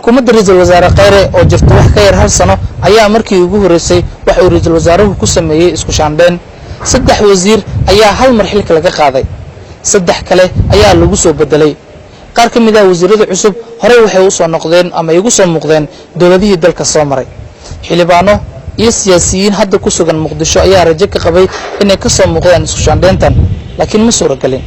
Xukuumadda ra-iisul wasaare Kheyre oo jirta wax ka yar hal sano ayaa markii ugu horreysay waxa uu ra-iisul wasaaruhu ku sameeyey isku shaandheen. Saddex wasiir ayaa hal mar xilka laga qaaday, saddex kale ayaa lagu soo bedelay. Qaar ka mid ah wasiirada cusub horey waxay u soo noqdeen ama ay ugu soo muuqdeen dowladihii dalka soo maray. Xildhibaano iyo siyaasiyiin hadda ku sugan Muqdisho ayaa rajo ka qabay inay ka soo muuqdaan isku shaandheyntan, laakiin ma suuragelin.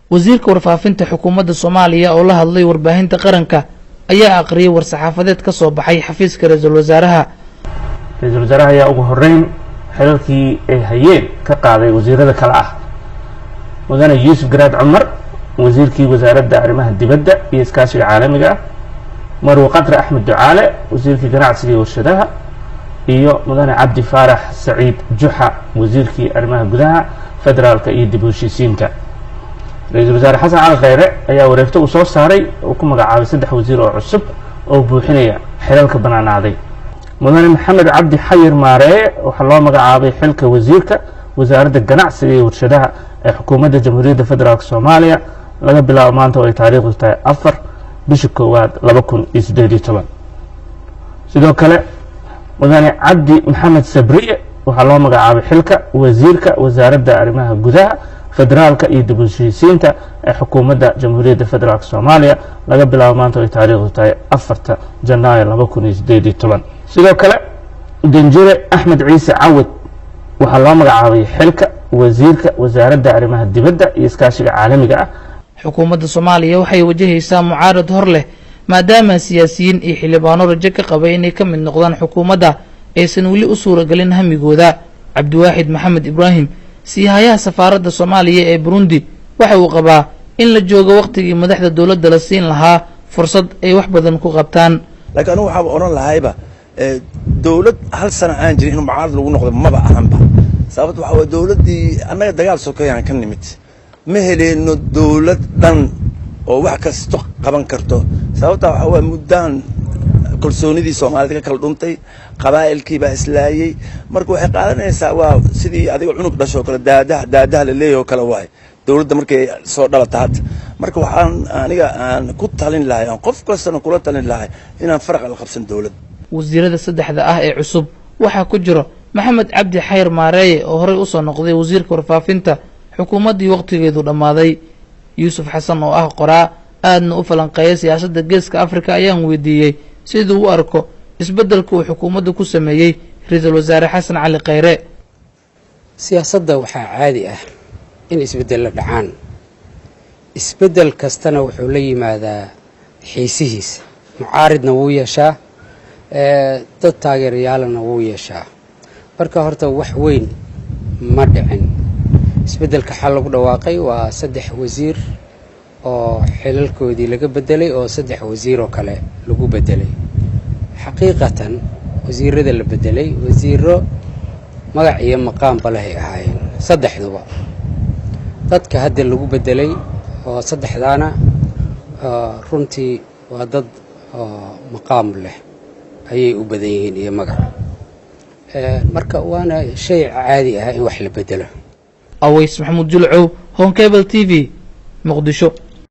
Wasiirka warfaafinta xukuumadda Soomaaliya oo la hadlay warbaahinta qaranka ayaa aqriyay war-saxaafadeed ka soo baxay xafiiska ra-iisul wasaaraha. Ra-iisul wasaaraha ayaa ugu horeyn xilalkii ay hayeen ka qaaday wasiirada kale ah: Mudane Yuusuf Garaad Cumar, wasiirkii wasaaradda arrimaha dibadda iyo iskaashiga caalamiga ah, Marwe Qadre Axmed Ducaale, wasiirkii ganacsiga iyo warshadaha, iyo Mudane Cabdi Faarax Saciid Juxa, wasiirkii arrimaha gudaha, federaalka iyo dib u heshiisiinta. Ra-iisul wasaare Xasan Cali Kheyre ayaa wareegto uu soo saaray uu ku magacaabay saddex wasiir oo cusub oo buuxinaya xilalka banaanaaday. Mudane Maxamed Cabdi Xayir Maareeye waxaa loo magacaabay xilka wasiirka wasaaradda ganacsiga iyo warshadaha ee xukuumadda Jamhuuriyadda Federaalk Soomaaliya laga bilaabo maanta oo ay taariikhdu tahay 4 bisha 1 2018. Sidoo kale, Mudane Cabdi Maxamed Sabriye waxaa loo magacaabay xilka wasiirka wasaaradda arrimaha gudaha, federaalka iyo dib u heshiisiinta ee xukuumadda Jamhuuriyadda Federaalk Soomaaliya laga bilaabo maanta oo ay taariikhdu tahay 4ta Janaayo 2018. Sidoo kale, Danjire Axmed Ciise Cawad waxaa loo magacaabay xilka wasiirka wasaaradda arrimaha dibadda iyo iskaashiga caalamiga ah. Xukuumadda Soomaaliya waxay wajahaysaa mucaarad hor leh, maadaama siyaasiyiin iyo xildhibaano rajo ka qabay inay ka mid noqdaan xukuumadda aysan weli u suuragelin hamigooda. Cabdiwaaxid Maxamed Ibraahim, siihayaha safaaradda Soomaaliya ee Burundi, waxa uu qabaa in la joogo wakhtigii madaxda dowladda la siin lahaa fursad ay wax badan ku qabtaan. Laakiin anugu waxaaba odhan lahayba, dowlad hal sano aan jirin inuu mucaarad lagu noqdo maba ahanba. Sababta waxaa waye, dowladdii annaga dagaal sokeeyaan ka nimid, ma heleyno dowlad dhan oo wax kasto qaban karto. Sababta waxaa waye, muddaan kalsoonidii Soomaalida ka kala dhuntay, qabaa'ilkii baa islaayey. Marka waxay qaadanaysaa, waa sidii adiga cunug dhasho kale, daadaha daadaha la leeyahay oo kale waay dowladda markay soo dhalata hadda. Marka waxaan aniga aan ku talin lahay, aan qof kastana kula talin lahay, inaan faraqa la qabsan dowladda. Wasiirada saddexda ah ee cusub waxaa ku jiro Maxamed Cabdi Xayr Maareeye oo horey usoo noqday wasiirka warfaafinta xukuumaddii wakhtigeedu dhammaaday. Yuusuf Xasan oo ah qoraa aadna u falanqeeya siyaasadda Geeska Afrika ayaan weydiiyey siduu u arko isbeddelka uu xukuumadda ku sameeyey ra-iisul wasaare Xasan Cali Kheyre. Siyaasadda waxaa caadi ah in isbeddello dhacaan. Isbeddel kastana wuxuu la yimaadaa xiisihiisa, mucaaridna wuu yeeshaa, dad taageerayaalana wuu yeeshaa. Marka horta wax weyn ma dhicin. Isbeddelka xal lagu dhawaaqay waa saddex wasiir oo xilalkoodii laga beddelay oo saddex wasiir oo kale lagu beddelay. Xaqiiqatan, wasiirada la beddelay wasiiro magac iyo maqaamba lehay ahaayeen saddexduba. Dadka hadda lagu beddelay oo saddexdaana runtii waa dad oo maqaam leh ayay u badan yihiin iyo magac. Marka waana shay caadi ah in wax la beddelo. Aways Maxamuud Julcow, Horn Cable TV, Muqdisho.